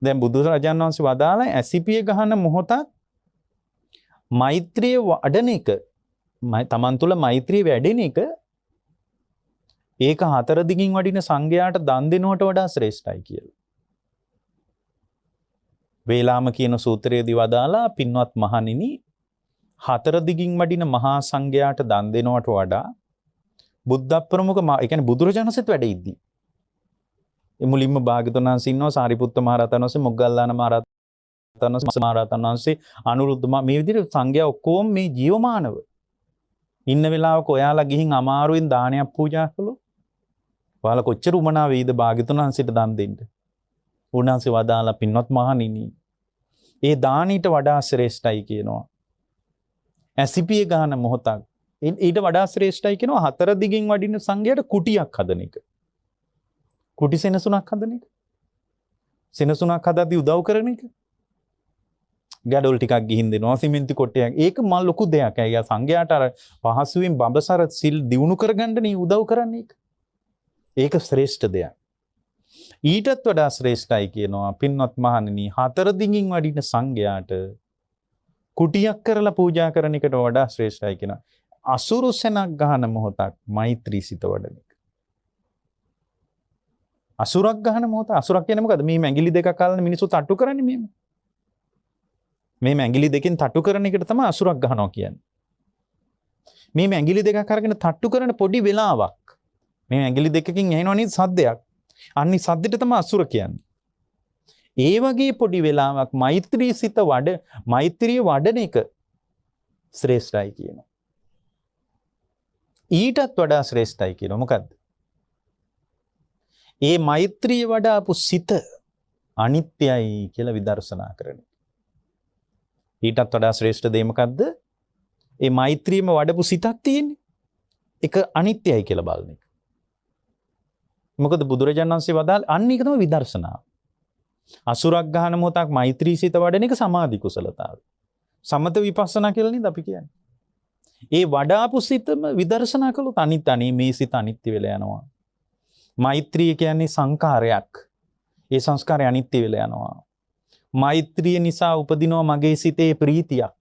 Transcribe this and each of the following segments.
දැන් බුදුරජාණන් වහන්සේ වදාළ ඇසිපිය ගහන මොහොතක් මෛත්‍රිය වඩන එක, තමන් තුළ මෛත්‍රිය වැඩෙන එක, ඒක හතර දිගින් වඩින සංඝයාට දන් දෙනුවට වඩා ශ්‍රේෂ්ඨයි කියලා. වේලාම කියන සූත්‍රයේදී වදාලා, පින්වත් මහණෙනි, හතර දිගින් වඩින මහා සංඝයාට දන් දෙනවට වඩා බුද්ධ ප්‍රමුඛ, ඒ කියන්නේ බුදුරජාණන් වහන්සේත් වැඩ ඉද්දි, ඒ මුලින්ම භාග්‍යවතුන් වහන්සේ ඉන්නවා, සාරිපුත්ත මහ රහතන් වහන්සේ, මොග්ගල්ලාන මහ රහතන් වහන්සේ, මහ රහතන් වහන්සේ, අනුරුද්ධ, මේ විදිහට සංඝයා ඔක්කොම මේ ජීවමානව ඉන්න වෙලාවක ඔයාලා ගිහින් අමාරුවෙන් දානයක් පූජා කළොත් ඔයාලා කොච්චර උමනා වෙයිද භාග්‍යවතුන් වහන්සේට දන් දෙන්න? උන්වහන්සේ වදාලා, පින්වත් මහණෙනි, ඒ දානීට වඩා ශ්‍රේෂ්ඨයි කියනවා ඇසිපිය ගහන මොහොතක්. ඊට වඩා ශ්‍රේෂ්ඨයි කියනවා හතර දිගින් වඩින සංඝයාට කුටියක් හදන එක. කුටි සෙනසුනක් හදන එක. සෙනසුනක් හදද්දී උදව් කරන එක. ගැඩොල් ටිකක් ගිහින් දෙනවා, සිමෙන්ති කොටයක්. ඒක මල් ලොකු දෙයක්. ඇයි සංඝයාට අර පහසුවෙන් බඹසර සිල් දියුණු කරගන්න නේ උදව් කරන්නේ ඒක. ඒක ශ්‍රේෂ්ඨ දෙයක්. ඊටත් වඩා ශ්‍රේෂ්ඨයි කියනවා, පින්වත් මහණෙනි, හතර දිගින් වඩින සංඝයාට කුටියක් කරලා පූජා කරන එකට වඩා ශ්‍රේෂ්ඨයි කියනවා අසුරු සෙනක් ගහන මොහොතක් මෛත්‍රී සිත වඩන එක. අසුරක් ගහන මොහොත, අසුරක් කියන්නේ මොකද්ද? මේ ඇඟිලි දෙකක් අල්ලන මිනිස්සු තට්ටු කරන්නේ මෙහෙම. මේ ඇඟිලි දෙකෙන් තට්ටු කරන එකට තමයි අසුරක් ගහනවා කියන්නේ. මේ ඇඟිලි දෙකක් අරගෙන තට්ටු කරන පොඩි වෙලාවක්. මේ ඇඟිලි දෙකකින් ඇහෙනවා නේද සද්දයක්. අන්නේ සද්දෙට තමයි අසුර කියන්නේ. ඒ වගේ පොඩි වෙලාවක් මෛත්‍රී සිත වඩ, මෛත්‍රිය වඩන එක ශ්‍රේෂ්ඨයි කියනවා. ඊටත් වඩා ශ්‍රේෂ්ඨයි කියනවා මොකද්ද? ඒ මෛත්‍රිය වඩාපු සිත අනිත්‍යයි කියලා විදර්ශනා කරන එක. ඊටත් වඩා ශ්‍රේෂ්ඨ දේ මොකද්ද? ඒ මෛත්‍රියම වඩපු සිතක් තියෙන්නේ. ඒක අනිත්‍යයි කියලා බලන එක. මොකද බුදුරජාණන් වහන්සේ වදාළ අන්න ඒක තමයි විදර්ශනාව. අසුරක් ගහන මොහොතක් මෛත්‍රී සිත වඩන එක සමාධි කුසලතාවය. සමත විපස්සනා කියලා නේද අපි කියන්නේ. ඒ වඩාපු සිතම විදර්ශනා කළොත් අනිත්, අනේ මේ සිත අනිත්‍ය වෙලා යනවා. මෛත්‍රිය කියන්නේ සංකාරයක්. ඒ සංස්කාරය අනිත්‍ය වෙලා යනවා. මෛත්‍රිය නිසා උපදිනවා මගේ සිතේ ප්‍රීතියක්.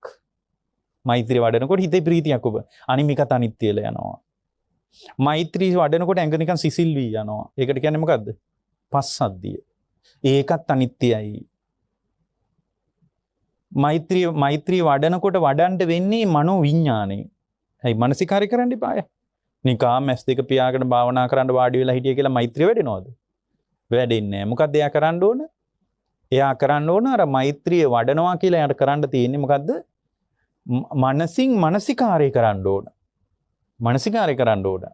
මෛත්‍රිය වඩනකොට හිතේ ප්‍රීතියක් ඔබ. අනිත් මේකත් අනිත්‍ය වෙලා යනවා. මෛත්‍රිය වඩනකොට ඇඟ නිකන් සිසිල් වී යනවා. ඒකට කියන්නේ මොකද්ද? පස්සද්ධිය. ඒකත් අනිත්‍යයි. මෛත්‍රිය මෛත්‍රිය වඩනකොට වඩන්න වෙන්නේ මනෝ විඥානේ. ඇයි මනසිකාරය කරන්න එපාය. නිකම් ඇස් දෙක පියාගෙන භාවනා කරන්න වාඩි වෙලා හිටිය කියලා මෛත්‍රිය වැඩෙනවද? වැඩෙන්නේ නැහැ. මොකද්ද එයා කරන්න ඕන? එයා කරන්න ඕන අර මෛත්‍රිය වඩනවා කියලා එයාට කරන්න තියෙන්නේ මොකද්ද? මනසින් මනසිකාරය කරන්න ඕන. මනසිකාරය කරන්න ඕන.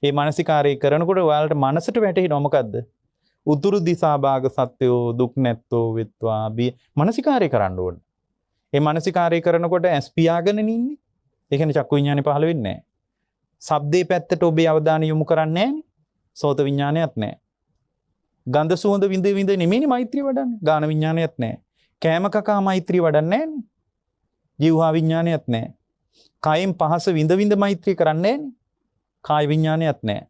ඒ මනසිකාරය කරනකොට ඔයාලට මනසට වැටහෙනවා මොකද්ද? උතුරු දිසා භාග සත්වයෝ දුක් නැත්තෝ වෙත්වා බිය මනසිකාරය කරන්න ඕන. ඒ මනසිකාරය කරනකොට ඇස් පියාගෙන ඉන්නේ. ඒ කියන්නේ චක්කු විඤ්ඤාණය පහළ වෙන්නේ නැහැ. ශබ්දේ පැත්තට ඔබේ අවධානය යොමු කරන්නේ නැහනේ. සෝත විඤ්ඤාණයත් නැහැ. ගන්ධ සුවඳ විඳ විඳ නෙමෙයිනේ මෛත්‍රිය වඩන්නේ. ගාන විඤ්ඤාණයත් නැහැ. කෑම කකා මෛත්‍රිය වඩන්නේ නැහනේ. ජීවහා විඤ්ඤාණයත් නැහැ. කයෙන් පහස විඳ විඳ මෛත්‍රී කරන්නේ නැහනේ. කාය විඤ්ඤාණයත් නැහැ.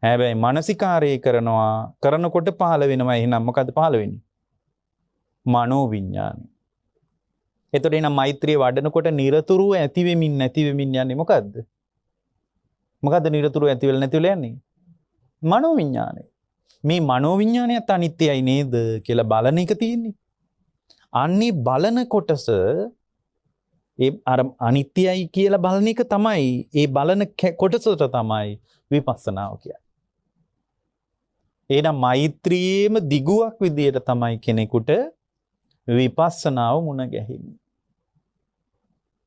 හැබැයි මානසිකාරය කරනවා, කරනකොට පහළ වෙනවා. එහෙනම් මොකද්ද පහළ වෙන්නේ? මනෝ විඤ්ඤාණය. එතකොට එහෙනම් මෛත්‍රිය වඩනකොට නිරතුරුව ඇති වෙමින් නැති වෙමින් යන්නේ මොකද්ද? මොකද්ද නිරතුරුව ඇති වෙලා නැති වෙලා යන්නේ? මනෝ විඤ්ඤාණය. මේ මනෝ විඤ්ඤාණයත් අනිත්‍යයි නේද කියලා බලන එක තියෙන්නේ. අන්නේ බලන කොටස, ඒ අර අනිත්‍යයි කියලා බලන එක තමයි, ඒ බලන කොටසට තමයි විපස්සනාව කියන්නේ. එහෙනම් මෛත්‍රියේම දිගුවක් විදියට තමයි කෙනෙකුට විපස්සනාව මුණ ගැහෙන්නේ.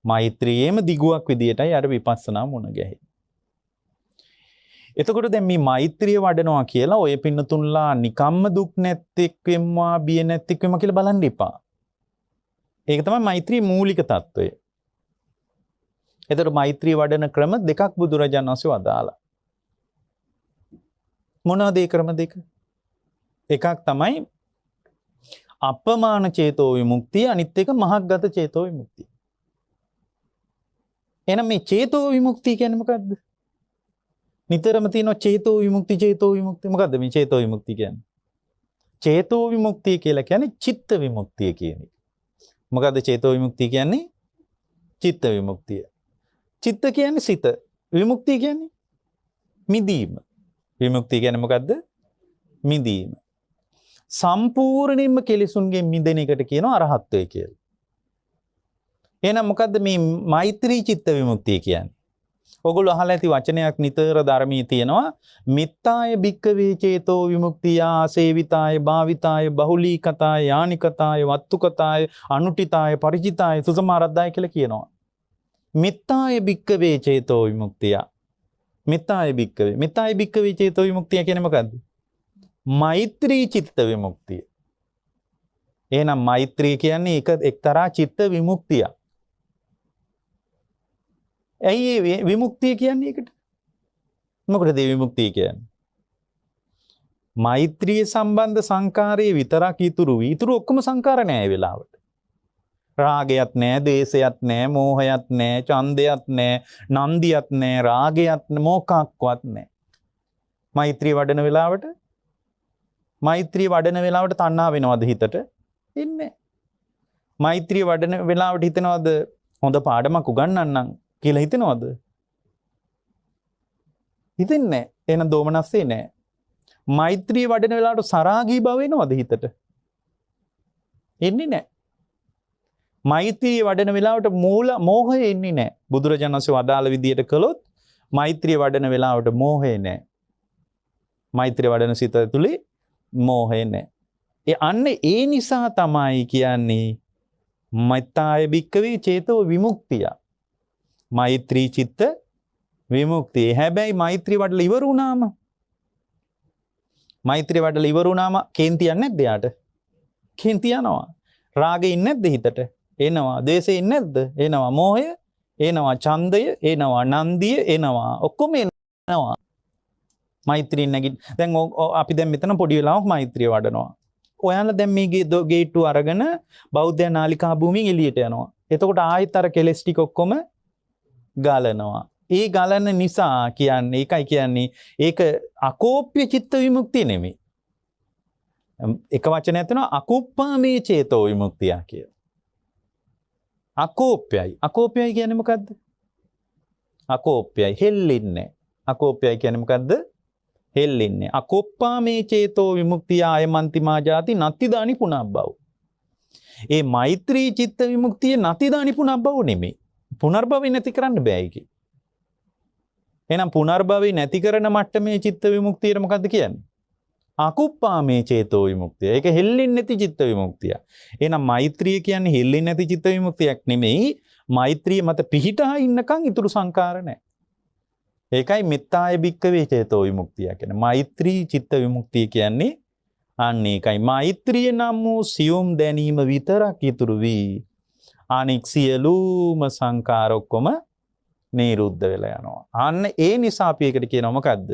මෛත්‍රියේම දිගුවක් විදියටයි අර විපස්සනාව මුණ ගැහෙන්නේ. එතකොට දැන් මේ මෛත්‍රිය වඩනවා කියලා ඔය පින්නතුන්ලා නිකම්ම දුක් නැත්තෙක් වෙම්වා, බිය නැත්තෙක් වෙම්වා කියලා බලන්න එපා. ඒක තමයි මෛත්‍රී මූලික తত্ত্বය. එතකොට මෛත්‍රී වඩන ක්‍රම දෙකක් බුදුරජාණන් වහන්සේ වදාළා. මොනවද ඒ ක්‍රම දෙක? එකක් තමයි අපමාන චේතෝ විමුක්තිය, අනිත් එක මහග්ගත චේතෝ විමුක්තිය. එහෙනම් මේ චේතෝ විමුක්තිය කියන්නේ මොකද්ද? නිතරම තියෙනවා චේතෝ විමුක්ති, චේතෝ විමුක්ති. මොකද්ද මේ චේතෝ විමුක්ති කියන්නේ? චේතෝ විමුක්තිය කියලා කියන්නේ චිත්ත විමුක්තිය කියන එක. මොකද්ද චේතෝ විමුක්තිය කියන්නේ? චිත්ත විමුක්තිය. චිත්ත කියන්නේ සිත. විමුක්තිය කියන්නේ මිදීම. විමුක්තිය කියන්නේ මොකද්ද? මිදීම. සම්පූර්ණයෙන්ම කෙලෙසුන්ගෙන් මිදෙන එකට කියනවා අරහත්ත්වය කියලා. එහෙනම් මොකද්ද මේ මෛත්‍රී චිත්ත විමුක්තිය කියන්නේ? ඔගොල්ලෝ අහලා ඇති වචනයක් නිතර ධර්මයේ තියෙනවා, මිත්තාය භික්කවේ චේතෝ විමුක්තිය ආසේවිතාය භාවිතාය බහුලීකතාය යානිකතාය වත්තුකතාය අනුටිතාය පරිචිතාය සුසමාරද්ධාය කියලා කියනවා. මිත්තාය භික්කවේ චේතෝ විමුක්තිය. මිත්තාය භික්කවේ. මිත්තාය භික්කවේ චේතෝ විමුක්තිය කියන්නේ මොකද්ද? මෛත්‍රී චිත්ත විමුක්තිය. එහෙනම් මෛත්‍රී කියන්නේ එක එක්තරා චිත්ත විමුක්තියක්. ඇයි ඒ විමුක්තිය කියන්නේ ඒකට? මොකටද ඒ විමුක්තිය කියන්නේ? මෛත්‍රිය සම්බන්ධ සංකාරයේ විතරක් ඉතුරු වී ඉතුරු ඔක්කොම සංකාර නෑ ඒ වෙලාවට. රාගයත් නෑ, දේශයත් නෑ, මෝහයත් නෑ, ඡන්දයත් නෑ, නන්දියත් නෑ, රාගයත් මොකක්වත් නෑ. මෛත්‍රිය වඩන වෙලාවට මෛත්‍රිය වඩන වෙලාවට තණ්හා වෙනවද හිතට? එන්නේ නෑ. මෛත්‍රිය වඩන වෙලාවට හිතනවද හොඳ පාඩමක් උගන්වන්නම් කියලා හිතනවද? හිතෙන්නේ නෑ. එහෙනම් දෝමනස්සේ නෑ. මෛත්‍රිය වඩන වෙලාවට සරාගී භව එනවද හිතට? එන්නේ නෑ. මෛත්‍රිය වඩන වෙලාවට මූල මෝහය එන්නේ නෑ. බුදුරජාණන් වහන්සේ වදාළ විදියට කළොත් මෛත්‍රිය වඩන වෙලාවට මෝහය නෑ. මෛත්‍රිය වඩන සිත ඇතුලේ මෝහය නෑ. ඒ අන්න ඒ නිසා තමයි කියන්නේ මෛත්‍යාය භික්කවේ චේතෝ විමුක්තිය. මෛත්‍රී චිත්ත විමුක්තිය. හැබැයි මෛත්‍රී වඩලා ඉවර වුණාම මෛත්‍රී වඩලා ඉවර වුණාම කේන්ති යන්නේ නැද්ද එයාට? කේන්ති යනවා. රාගෙ ඉන්නේ නැද්ද හිතට? එනවා. ද්වේෂෙ ඉන්නේ නැද්ද? එනවා. මෝහය එනවා. ඡන්දය එනවා. නන්දිය එනවා. ඔක්කොම එනවා. මෛත්‍රියෙන් නැගිට දැන් අපි දැන් මෙතන පොඩි වෙලාවක් මෛත්‍රිය වඩනවා. ඔයාලා දැන් මේ ගේට්ටුව අරගෙන බෞද්ධ නාලිකා භූමියෙන් එළියට යනවා. එතකොට ආයෙත් අර කෙලෙස් ටික ඔක්කොම ගලනවා. ඒ ගලන නිසා කියන්නේ ඒකයි කියන්නේ ඒක අකෝප්‍ය චිත්ත විමුක්තිය නෙමෙයි. එක වචනයක් තියෙනවා අකුප්පාමේ චේතෝ විමුක්තිය කියලා. අකෝප්‍යයි. අකෝප්‍යයි කියන්නේ මොකද්ද? අකෝප්‍යයි. හෙල්ලෙන්නේ. අකෝප්‍යයි කියන්නේ මොකද්ද? හෙල්ලෙන්නේ. අකොප්පාමේ චේතෝ විමුක්තිය ආයමන්තිමා ජාති නත්තිදානි පුනබ්බව. ඒ මෛත්‍රී චිත්ත විමුක්තිය නතිදානි පුනබ්බව නෙමෙයි. පුනර්භවය නැති කරන්න බෑ ඒකේ. එහෙනම් පුනර්භවය නැති කරන මට්ටමේ චිත්ත විමුක්තියට මොකද්ද කියන්නේ? අකුප්පාමේ චේතෝ විමුක්තිය. ඒක හෙල්ලෙන්නේ නැති චිත්ත විමුක්තිය. එහෙනම් මෛත්‍රිය කියන්නේ හෙල්ලෙන්නේ නැති චිත්ත විමුක්තියක් නෙමෙයි. මෛත්‍රිය මත පිහිටා ඉන්නකන් ඉතුරු සංකාර නැහැ. ඒකයි මෙත්තාය භික්කවේ චේතෝ විමුක්තිය කියන්නේ. මෛත්‍රී චිත්ත විමුක්තිය කියන්නේ අන්න ඒකයි. මෛත්‍රිය නම් වූ සියුම් දැනීම විතරක් ඉතුරු වී අනික් සියලුම සංකාර ඔක්කොම නිරුද්ධ වෙලා යනවා. අන්න ඒ නිසා අපි ඒකට කියනවා මොකද්ද?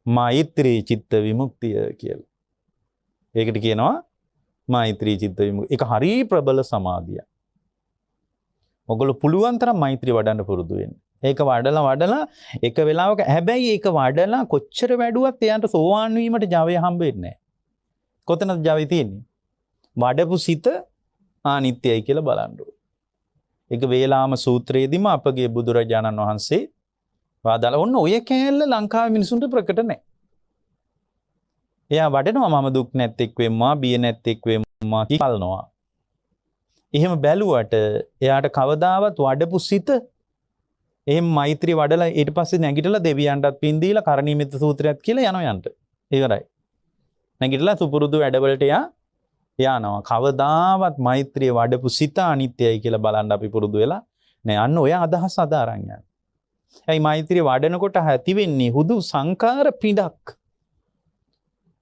මෛත්‍රී චිත්ත විමුක්තිය කියලා. ඒකට කියනවා මෛත්‍රී චිත්ත විමුක්තිය. ඒක හරි ප්‍රබල සමාධියක්. ඔයගොල්ලෝ පුළුවන් තරම් මෛත්‍රී වඩන්න පුරුදු වෙන්න. ඒක වඩලා වඩලා එක වෙලාවක හැබැයි ඒක වඩලා කොච්චර වැඩුවත් එයාට සෝවාන් වීමට ජවය හම්බ වෙන්නේ නැහැ. කොතනද ජවය තියෙන්නේ? වඩපු සිත අනිත්‍යයි කියලා බලන්න ඕනේ. ඒක වේලාම සූත්‍රයේදීම අපගේ බුදුරජාණන් වහන්සේ වදාළා. ඔන්න ඔය කෑල්ල ලංකාවේ මිනිසුන්ට ප්‍රකට නැහැ. එයා වඩනවා මම දුක් නැත්තෙක් වෙම්මා, බිය නැත්තෙක් වෙම්මා කියලා බලනවා. එහෙම බැලුවට එයාට කවදාවත් වඩපු සිත එහෙම මෛත්‍රී වඩලා ඊට පස්සේ නැගිටලා දෙවියන්ටත් පින් දීලා කරණීයමිත්ත සූත්‍රයත් කියලා යනවා යන්ට. ඉවරයි. නැගිටලා සුපුරුදු වැඩවලට එයා යනවා. කවදාවත් මෛත්‍රිය වඩපු සිත අනිත්‍යයි කියලා බලන්න අපි පුරුදු වෙලා නෑ. අන්න ඔය අදහස අද අරන් යන්න. ඇයි මෛත්‍රිය වඩනකොට ඇති වෙන්නේ හුදු සංකාර පිඬක්.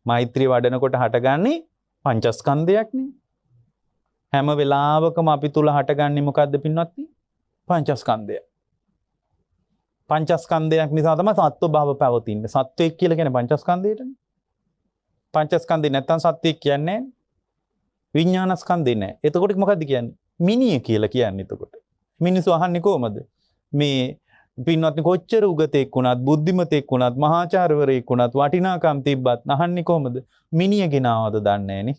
මෛත්‍රිය වඩනකොට හටගන්නේ පංචස්කන්ධයක් නේ. හැම වෙලාවකම අපි තුල හටගන්නේ මොකද්ද පින්වත්නි? පංචස්කන්ධය. පංචස්කන්ධයක් නිසා තමයි සත්ව භව පවතින්නේ. සත්වයක් කියලා කියන්නේ පංචස්කන්ධයටනේ. පංචස්කන්ධේ නැත්තම් සත්වයක් කියන්නේ නෑනේ. විඥානස්කන්ධේ නෑ. එතකොට මොකද්ද කියන්නේ? මිනිය කියලා කියන්නේ එතකොට. මිනිස්සු අහන්නේ කොහමද? මේ පින්වත්නි, කොච්චර උගතෙක් වුණත්, බුද්ධිමතෙක් වුණත්, මහාචාර්යවරයෙක් වුණත්, වටිනාකම් තිබ්බත් අහන්නේ කොහොමද? මිනිය ගෙනාවද දන්නේ නෑනේ.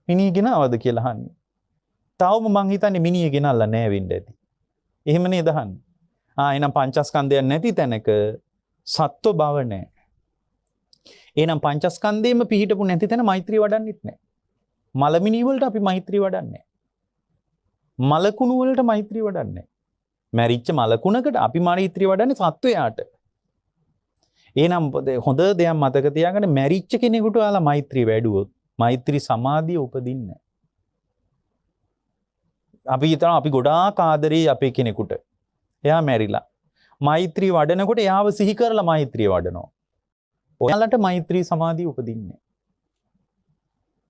මිනිය ගෙනාවද කියලා අහන්නේ. තවම මං හිතන්නේ මිනිය ගෙනල්ලා නෑ වෙන්න ඇති. එහෙම නේද අහන්නේ? එහෙනම් පංචස්කන්ධයක් නැති තැනක සත්ව භව නෑ. එහෙනම් පංචස්කන්ධයෙන්ම පිහිටපු නැති තැන මෛත්‍රිය වඩන්නෙත් නෑ. මලමිනී වලට අපි මෛත්‍රිය වඩන්නේ නෑ. මලකුණු වලට මෛත්‍රිය වඩන්නේ නෑ. මැරිච්ච මලකුණකට අපි මෛත්‍රිය වඩන්නේ සත්වයාට. එහෙනම් හොඳ දෙයක් මතක තියාගන්න, මැරිච්ච කෙනෙකුට ඔයාලා මෛත්‍රිය වැඩුවොත් මෛත්‍රී සමාධිය උපදින්නේ නෑ. අපි හිතනවා අපි ගොඩාක් ආදරේ අපේ කෙනෙකුට. එයා මැරිලා. මෛත්‍රී වඩනකොට එයාව සිහි කරලා මෛත්‍රිය වඩනවා. ඔයාලට මෛත්‍රී සමාධිය උපදින්නේ නෑ.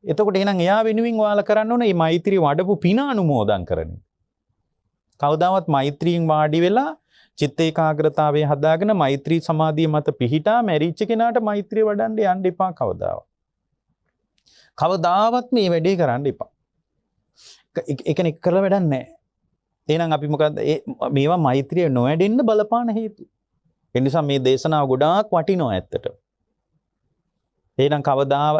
එතකොට එහෙනම් එයා වෙනුවෙන් ඔයාලා කරන්න ඕනේ මේ මෛත්‍රී වඩපු පින අනුමෝදන් කරන එක. කවදාවත් මෛත්‍රියෙන් වාඩි වෙලා චිත්ත ඒකාග්‍රතාවය හදාගෙන මෛත්‍රී සමාධිය මත පිහිටා මැරිච්ච කෙනාට මෛත්‍රිය වඩන්න යන්න එපා කවදාවත්. කවදාවත් මේ වැඩේ කරන්න එපා. ඒ කියන්නේ කරලා වැඩක් නෑ. එහෙනම් අපි මොකද්ද මේවා මෛත්‍රිය නොවැඩෙන්න බලපාන හේතු. ඒ නිසා මේ දේශනාව ගොඩාක් වටිනවා ඇත්තට. එහෙනම්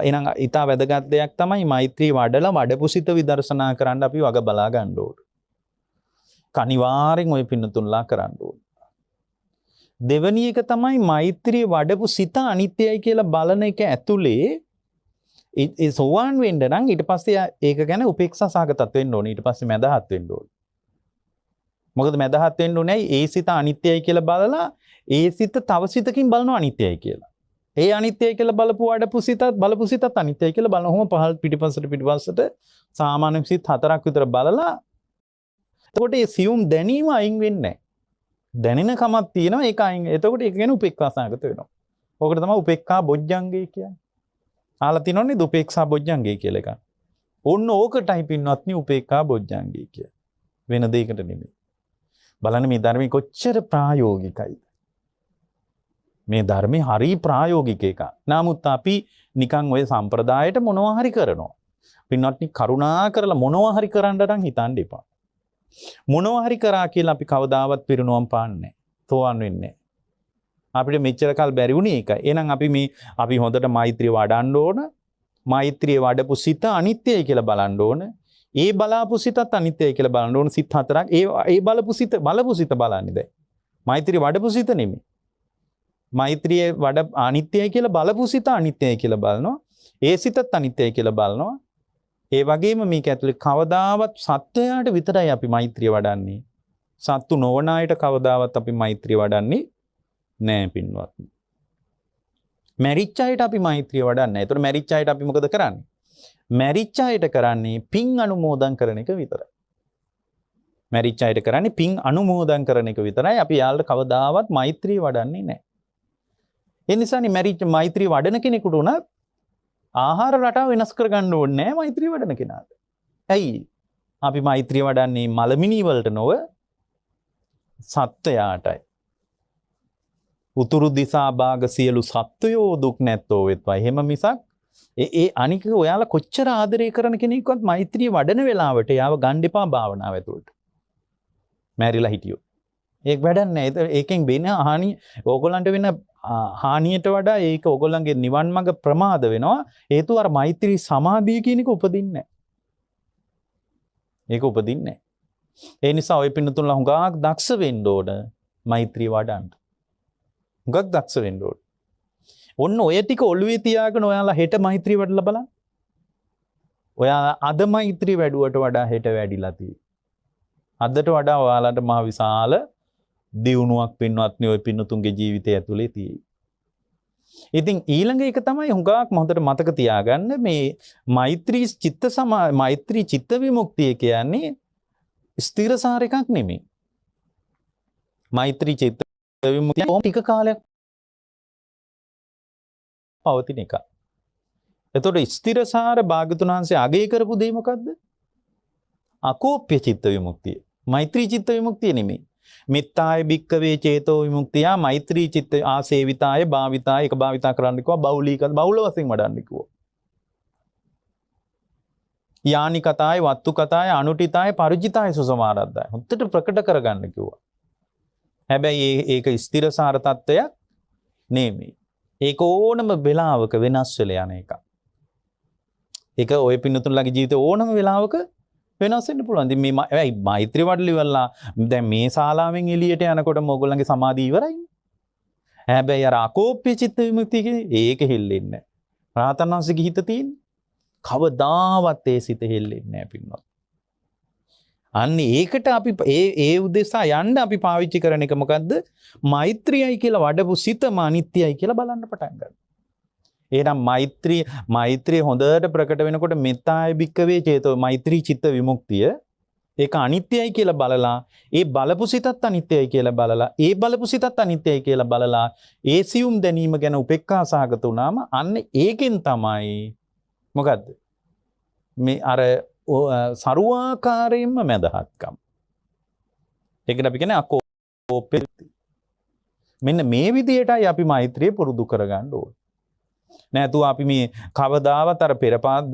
එහෙනම් ඊටා වැදගත් දෙයක් තමයි මෛත්‍රී වඩලා වඩපු සිත විදර්ශනා කරන්න අපි වග බලා ගන්න ඕන. අනිවාර්යෙන් ඔය පින්නතුන්ලා කරන්න ඕන. දෙවැනි එක තමයි මෛත්‍රිය වඩපු සිත අනිත්‍යයි කියලා බලන එක ඇතුලේ ඒ සෝවාන් වෙන්න නම් ඊට පස්සේ ඒක ගැන උපේක්ෂා සහගතත් වෙන්න ඕනේ. ඊට පස්සේ මැදහත් වෙන්න ඕනේ. මොකද මැදහත් වෙන්න ඕනේ ඇයි? ඒ සිත අනිත්‍යයි කියලා බලලා ඒ සිත තව සිතකින් බලනවා අනිත්‍යයි කියලා. ඒ අනිත්‍යයි කියලා බලපු වඩපු සිතත් බලපු සිතත් අනිත්‍යයි කියලා බලන ඔහොම පහළ පිටිපස්සට පිටිපස්සට සාමාන්‍ය සිත් හතරක් විතර බලලා එතකොට ඒ සියුම් දැනීම අයින් වෙන්නේ නැහැ. දැනෙන කමක් තියෙනවා ඒක අයින්. එතකොට ඒක ගැන උපේක්ඛා සහගත වෙනවා. ඕකට තමයි උපේක්ඛා බොජ්ජංගය කියන්නේ. අහලා තියෙනවනේ නේද උපේක්ෂා බොජ්ජංගය කියලා එකක්. ඔන්න ඕකටයි පින්වත්නි උපේක්ඛා බොජ්ජංගය කියන්නේ. වෙන දෙයකට නෙමෙයි. බලන්න මේ ධර්මයේ කොච්චර ප්‍රායෝගිකයිද. මේ ධර්මයේ හරි ප්‍රායෝගික එකක්. නමුත් අපි නිකන් ඔය සම්ප්‍රදායට මොනවා හරි කරනවා. පින්වත්නි කරුණා කරලා මොනවා හරි කරන්න නම් හිතන්න එපා. මොනවා හරි කරා කියලා අපි කවදාවත් පිරිනුවම් පාන්නේ නැහැ. තෝවන් වෙන්නේ නැහැ. අපිට මෙච්චර කල් බැරි වුණේ ඒකයි. එහෙනම් අපි මේ අපි හොඳට මෛත්‍රිය වඩන්න ඕන. මෛත්‍රිය වඩපු සිත අනිත්‍යයි කියලා බලන්න ඕන. ඒ බලාපු සිතත් අනිත්‍යයි කියලා බලන්න ඕන. සිත් හතරක්. ඒ බලපු සිත බලන්නේ දැන්. මෛත්‍රිය වඩපු සිත නෙමෙයි. මෛත්‍රිය වඩ අනිත්‍යයි කියලා බලපු සිත අනිත්‍යයි කියලා බලනවා. ඒ සිතත් අනිත්‍යයි කියලා බලනවා. ඒ වගේම මේක ඇතුලේ කවදාවත් සත්වයාට විතරයි අපි මෛත්‍රිය වඩන්නේ. සත්තු නොවන අයට කවදාවත් අපි මෛත්‍රිය වඩන්නේ නෑ පින්වත්නි. මැරිච්ච අයට අපි මෛත්‍රිය වඩන්නේ නෑ. ඒතකොට මැරිච්ච අයට අපි මොකද කරන්නේ? මැරිච්ච අයට කරන්නේ පින් අනුමෝදන් කරන එක විතරයි. මැරිච්ච අයට කරන්නේ පින් අනුමෝදන් කරන එක විතරයි. අපි යාළුවට කවදාවත් මෛත්‍රිය වඩන්නේ නෑ. ඒ නිසානේ මැරිච්ච මෛත්‍රිය වඩන කෙනෙකුට උනත් ආහාර රටාව වෙනස් කරගන්න ඕනේ නෑ මෛත්‍රිය වඩන කෙනාට. ඇයි? අපි මෛත්‍රිය වඩන්නේ මලමිනී වලට නොව සත්වයාටයි. උතුරු දිසා භාග සියලු සත්වයෝ දුක් නැත්තෝ වෙත්වා. එහෙම මිසක් ඒ අනික ඔයාලා කොච්චර ආදරය කරන කෙනෙක්වත් මෛත්‍රිය වඩන වෙලාවට එයාව ගන්න එපා භාවනාව ඇතුළට. මැරිලා හිටියොත්. ඒක වැඩක් නෑ. ඒකෙන් වෙන හානි ඕගොල්ලන්ට වෙන හානියට වඩා ඒක ඕගොල්ලන්ගේ නිවන් මඟ ප්‍රමාද වෙනවා. හේතුව අර මෛත්‍රී සමාධිය කියන එක උපදින්නේ නෑ. ඒක උපදින්නේ නෑ. ඒ නිසා ඔය පින්නතුන්ලා හුඟක් දක්ෂ වෙන්න ඕන මෛත්‍රී වඩන්න. හුඟක් දක්ෂ වෙන්න ඕන. ඔන්න ඔය ටික ඔළුවේ තියාගෙන ඔයාලා හෙට මෛත්‍රී වඩලා බලන්න. ඔයාලා අද මෛත්‍රී වැඩුවට වඩා හෙට වැඩිලා තියෙයි. අදට වඩා ඔයාලට මහ විශාල දියුණුවක් පින්වත්නි ඔය පින්නතුන්ගේ ජීවිතය ඇතුලේ තියෙයි. ඉතින් ඊළඟ එක තමයි හුඟක් හොඳට මතක තියාගන්න මේ මෛත්‍රී චිත්ත මෛත්‍රී චිත්ත විමුක්තිය කියන්නේ ස්ථිරසාර එකක් නෙමෙයි. මෛත්‍රී චිත්ත විමුක්තිය කොහොම ටික කාලයක් පවතින එකක්. එතකොට ස්ථිරසාර භාග්‍යතුන් වහන්සේ අගය කරපු දේ මොකද්ද? අකෝප්‍ය චිත්ත විමුක්තිය. මෛත්‍රී චිත්ත විමුක්තිය නෙමෙයි. මෙත්තාය භික්කවේ චේතෝ විමුක්තිය මෛත්‍රී චිත්ත ආසේවිතාය භාවිතාය එක භාවිතා කරන්න කිව්වා බෞලීක බෞල වශයෙන් වඩන්න කිව්වා. යානි කතාය වත්තු කතාය අනුටිතාය පරිජිතාය සුසමාරද්දාය හොඳට ප්‍රකට කරගන්න කිව්වා. හැබැයි ඒක ස්ථිරසාර තත්ත්වයක් නෙමෙයි. ඒක ඕනම වෙලාවක වෙනස් වෙලා යන එකක්. ඒක ඔය පින්නතුන්ලගේ ජීවිතේ ඕනම වෙලාවක වෙනස් වෙන්න පුළුවන්. ඉතින් මේ ඇයි මෛත්‍රී වඩලි ඉවරලා දැන් මේ ශාලාවෙන් එළියට යනකොටම ඕගොල්ලන්ගේ සමාධිය ඉවරයිනේ. හැබැයි අර අකෝප්‍ය චිත්ත විමුක්තිය කියන්නේ ඒක හෙල්ලෙන්නේ නැහැ. රහතන් වහන්සේගේ හිත තියෙන්නේ. කවදාවත් ඒ සිත හෙල්ලෙන්නේ නැහැ පින්වත්. අන්න ඒකට අපි ඒ ඒ උදෙසා යන්න අපි පාවිච්චි කරන එක මොකද්ද? මෛත්‍රියයි කියලා වඩපු සිතම අනිත්‍යයි කියලා බලන්න පටන් ගන්නවා. එහෙනම් මෛත්‍රිය මෛත්‍රිය හොඳට ප්‍රකට වෙනකොට මෙත්තාය භික්කවේ චේතෝ මෛත්‍රී චිත්ත විමුක්තිය ඒක අනිත්‍යයි කියලා බලලා, ඒ බලපු සිතත් අනිත්‍යයි කියලා බලලා, ඒ බලපු සිතත් අනිත්‍යයි කියලා බලලා, ඒ සියුම් දැනීම ගැන උපේක්ඛා සහගත වුණාම අන්න ඒකෙන් තමයි මොකද්ද මේ අර සරුවාකාරයෙන්ම මැදහත්කම. ඒකට අපි කියන්නේ අකෝප්‍ය. මෙන්න මේ විදියටයි අපි මෛත්‍රිය පුරුදු කරගන්න ඕනේ. නැතුව අපි මේ කවදාවත් අර පෙර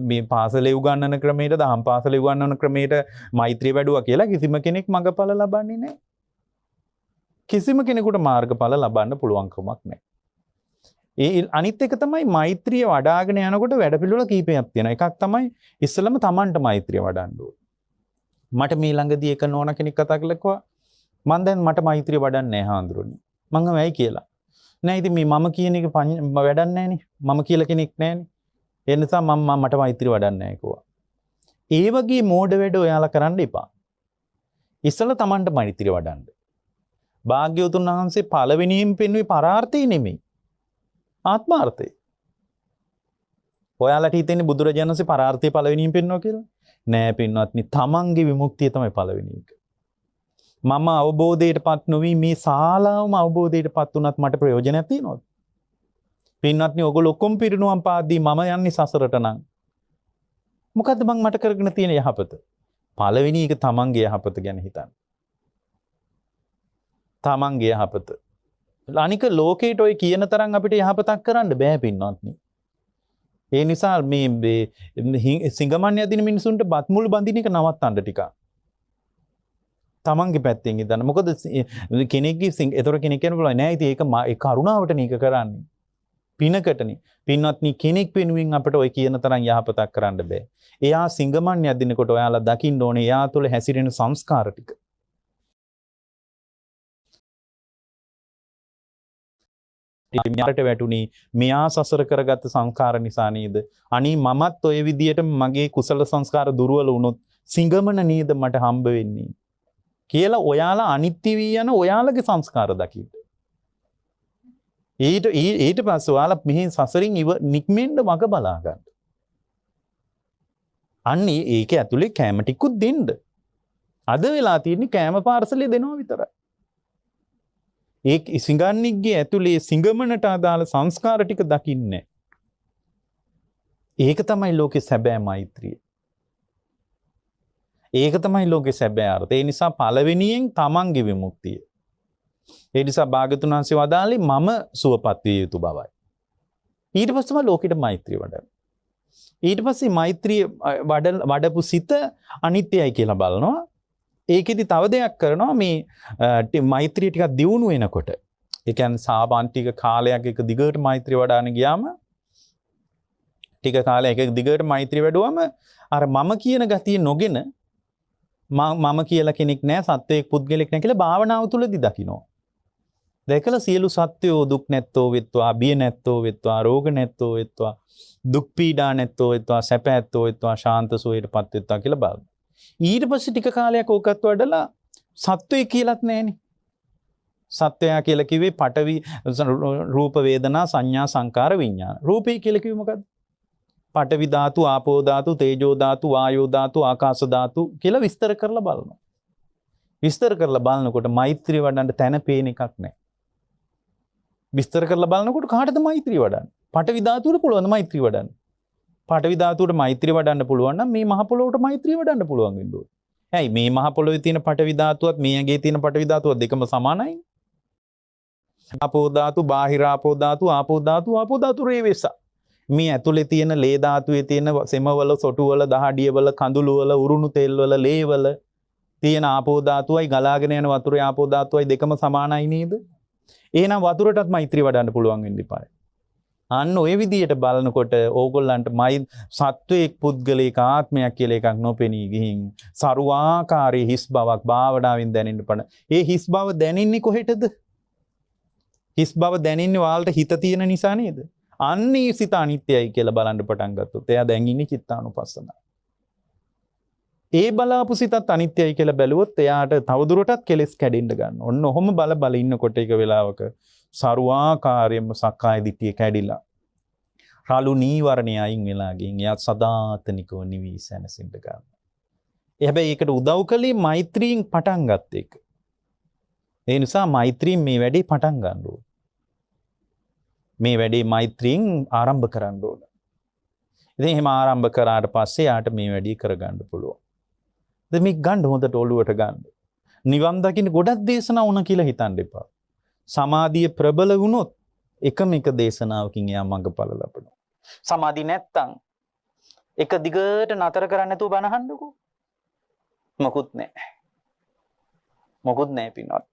මේ පාසලේ උගන්වන ක්‍රමයට, දහම් පාසලේ උගන්වන ක්‍රමයට මෛත්‍රිය වැඩුවා කියලා කිසිම කෙනෙක් මඟඵල ලබන්නේ නැහැ. කිසිම කෙනෙකුට මාර්ගඵල ලබන්න පුළුවන්කමක් නැහැ. ඒ අනිත් එක තමයි මෛත්‍රිය වඩාගෙන යනකොට වැඩපිළිවෙල කීපයක් තියෙනවා. එකක් තමයි ඉස්සෙල්ලම තමන්ට මෛත්‍රිය වඩන්න ඕනේ. මට මේ ළඟදී එක නෝන කෙනෙක් කතා කරලා කිව්වා මං දැන් මට මෛත්‍රිය වඩන්නේ නැහැ හාමුදුරනේ. මං අහුවා ඇයි කියලා. නෑ ඉතින් මේ මම කියන එක වැඩක් නෑනේ. මම කියලා කෙනෙක් නෑනේ. ඒ නිසා මම මට මෛත්‍රිය වඩන්නේ නෑ කිව්වා. ඒ වගේ මෝඩ වැඩ ඔයාලා කරන්න එපා. ඉස්සෙල්ලා තමන්ට මෛත්‍රිය වඩන්න. භාග්‍යවතුන් වහන්සේ පළවෙනියෙන් පෙන්වුවේ පරාර්ථය නෙමෙයි. ආත්මාර්ථය. ඔයාලට හිතෙන්නේ බුදුරජාණන් වහන්සේ පරාර්ථය පළවෙනියෙන් පෙන්වුවා කියලා? නෑ පින්වත්නි, තමන්ගේ විමුක්තිය තමයි පළවෙනි එක. මම අවබෝධයට පත් නොවි මේ ශාලාවම අවබෝධයට පත් වුණත් මට ප්‍රයෝජනයක් තියෙනවද? පින්වත්නි, ඔයගොල්ලෝ ඔක්කොම පිරිනුවම් පාද්දී මම යන්නේ සසරට නම් මොකද්ද මං මට කරගෙන තියෙන යහපත? පළවෙනි එක තමන්ගේ යහපත ගැන හිතන්න. තමන්ගේ යහපත. අනික ලෝකේට ඔය කියන තරම් අපිට යහපතක් කරන්න බෑ පින්වත්නි. ඒ නිසා මේ සිඟමන් යදින මිනිසුන්ට බත් මුල් බඳින එක නවත්තන්න ටිකක්. තමන්ගේ පැත්තෙන් ඉඳන්. මොකද කෙනෙක්ගේ ඒතර කෙනෙක් කියන්න පුළුවන් නෑ ඉතින් ඒක ඒ කරුණාවටනේ ඒක කරන්නේ. පිනකටනේ. පින්වත්නි, කෙනෙක් වෙනුවෙන් අපිට ඔය කියන තරම් යහපතක් කරන්න බෑ. එයා සිඟමන් යදිනකොට ඔයාලා දකින්න ඕනේ එයා තුළ හැසිරෙන සංස්කාර ටික. මෙයාට වැටුනේ මෙයා සසර කරගත්ත සංස්කාර නිසා නේද? අනේ මමත් ඔය විදියට මගේ කුසල සංස්කාර දුර්වල වුණොත් සිඟමන නේද මට හම්බ වෙන්නේ කියලා ඔයාලා අනිත්‍ය වී යන ඔයාලගේ සංස්කාර දකින්න. ඊට ඊට පස්සේ ඔයාලා මෙහි සසරින් ඉව නික්මෙන්න වග බලා ගන්න. අන්න ඒක ඇතුලේ කැම ටිකුත් දෙන්න. අද වෙලා තියෙන්නේ කැම පාර්සලේ දෙනවා විතරයි. ඒ සිඟන්නික්ගේ ඇතුලේ සිඟමනට අදාළ සංස්කාර ටික දකින්නේ. ඒක තමයි ලෝකේ සැබෑ මෛත්‍රිය. ඒක තමයි ලෝකේ සැබෑ අර්ථය. ඒ නිසා පළවෙනියෙන් තමන්ගේ විමුක්තිය. ඒ නිසා භාග්‍යතුන් වහන්සේ වදාළේ මම සුවපත් විය යුතු බවයි. ඊට පස්සේ තමයි ලෝකෙට මෛත්‍රිය වඩන්නේ. ඊට පස්සේ මෛත්‍රිය වඩපු සිත අනිත්‍යයි කියලා බලනවා. ඒකෙදි තව දෙයක් කරනවා මේ මෛත්‍රිය ටිකක් දියුණු වෙනකොට. ඒ කියන්නේ සාමාන්තික කාලයක් එක දිගට මෛත්‍රිය වඩාන ගියාම ටික කාලයක් එක දිගට මෛත්‍රිය වැඩුවම අර මම කියන ගතිය නොගෙන මම කියලා කෙනෙක් නෑ, සත්වයෙක් පුද්ගලෙක් නෑ කියලා භාවනාව තුළදී දකිනවා. දැකලා සියලු සත්වයෝ දුක් නැත්තෝ වෙත්වා, බිය නැත්තෝ වෙත්වා, රෝග නැත්තෝ වෙත්වා, දුක් පීඩා නැත්තෝ වෙත්වා, සැප ඇත්තෝ වෙත්වා, ශාන්ත සුවයට පත් වෙත්වා කියලා බලනවා. ඊට පස්සේ ටික කාලයක් ඕකත් වඩලා සත්වය කියලාත් නෑනේ. සත්වයා කියලා කිව්වේ පඨවි රූප වේදනා සංඥා සංකාර විඥාන. රූපේ කියලා කිව්වේ මොකද්ද? පඨවි ධාතු, ආපෝ ධාතු, තේජෝ ධාතු, වායෝ ධාතු, ආකාශ ධාතු කියලා විස්තර කරලා බලනවා. විස්තර කරලා බලනකොට මෛත්‍රිය වඩන්න තැන පේන එකක් නෑ. විස්තර කරලා බලනකොට කාටද මෛත්‍රිය වඩන්නේ? පඨවි ධාතුවට පුළුවන් මෛත්‍රිය වඩන්න. පඨවි ධාතුවට මෛත්‍රිය වඩන්න පුළුවන් නම් මේ මහ පොළොවට මෛත්‍රිය වඩන්න පුළුවන් වෙන්න ඕනේ. ඇයි මේ මහ පොළොවේ තියෙන පඨවි ධාතුවත් මේ ඇඟේ තියෙන පඨවි ධාතුවත් දෙකම සමානයි. ආපෝ ධාතු, බාහිර ආපෝ ධාතු, ආපෝ ධාතු, ආපෝ ධාතු රේවෙස. මේ ඇතුලේ තියෙන ලේ ධාතුවේ තියෙන සෙමවල, සොටුවල, දහඩියවල, කඳුළුවල, උරුණු තෙල්වල, ලේවල තියෙන ආපෝ ධාතුවයි ගලාගෙන යන වතුරේ ආපෝ ධාතුවයි දෙකම සමානයි නේද? එහෙනම් වතුරටත් මෛත්‍රී වඩන්න පුළුවන් වෙන්න එපායි. අන්න ඔය විදියට බලනකොට ඕගොල්ලන්ට සත්වයෙක් පුද්ගලයෙක් ආත්මයක් කියලා එකක් නොපෙනී ගිහින් සරුවාකාරී හිස් බවක් භාවනාවෙන් දැනෙන්න පණ. ඒ හිස් බව දැනෙන්නේ කොහෙටද? හිස් බව දැනෙන්නේ ඔයාලට හිත තියෙන නිසා නේද? අන්න ඒ සිත අනිත්‍යයි කියලා බලන්න පටන් ගත්තොත් එයා දැන් ඉන්නේ චිත්තානුපස්සනාව. ඒ බලාපු සිතත් අනිත්‍යයි කියලා බැලුවොත් එයාට තවදුරටත් කෙලෙස් කැඩෙන්න ගන්න. ඔන්න ඔහොම බල බල ඉන්නකොට එක වෙලාවක සරුවාකාරයෙන්ම සක්කාය දිට්ඨිය කැඩිලා රළු නීවරණය අයින් වෙලා ගින් එයා සදාතනිකව නිවි සැනසෙන්න ගන්නවා. ඒ හැබැයි ඒකට උදව් කළේ මෛත්‍රියෙන් පටන් ගත්ත එක. ඒ නිසා මෛත්‍රියෙන් මේ වැඩේ පටන් ගන්න ඕන. මේ වැඩේ මෛත්‍රියෙන් ආරම්භ කරන්න ඕන. ඉතින් එහෙම ආරම්භ කරාට පස්සේ යාට මේ වැඩේ කරගන්න පුළුවන්. දැන් මේක ගන්න හොඳට ඔළුවට ගන්න. නිවන් දකින්න ගොඩක් දේශනා වුණා කියලා හිතන්න එපා. සමාධිය ප්‍රබල වුණොත් එකම එක දේශනාවකින් එයා මඟඵල ලබනවා. සමාධිය නැත්තම් එක දිගට නතර කරන්නේ නැතුව බණ අහන්නකෝ. මොකුත් නෑ. මොකුත් නෑ පින්වත්.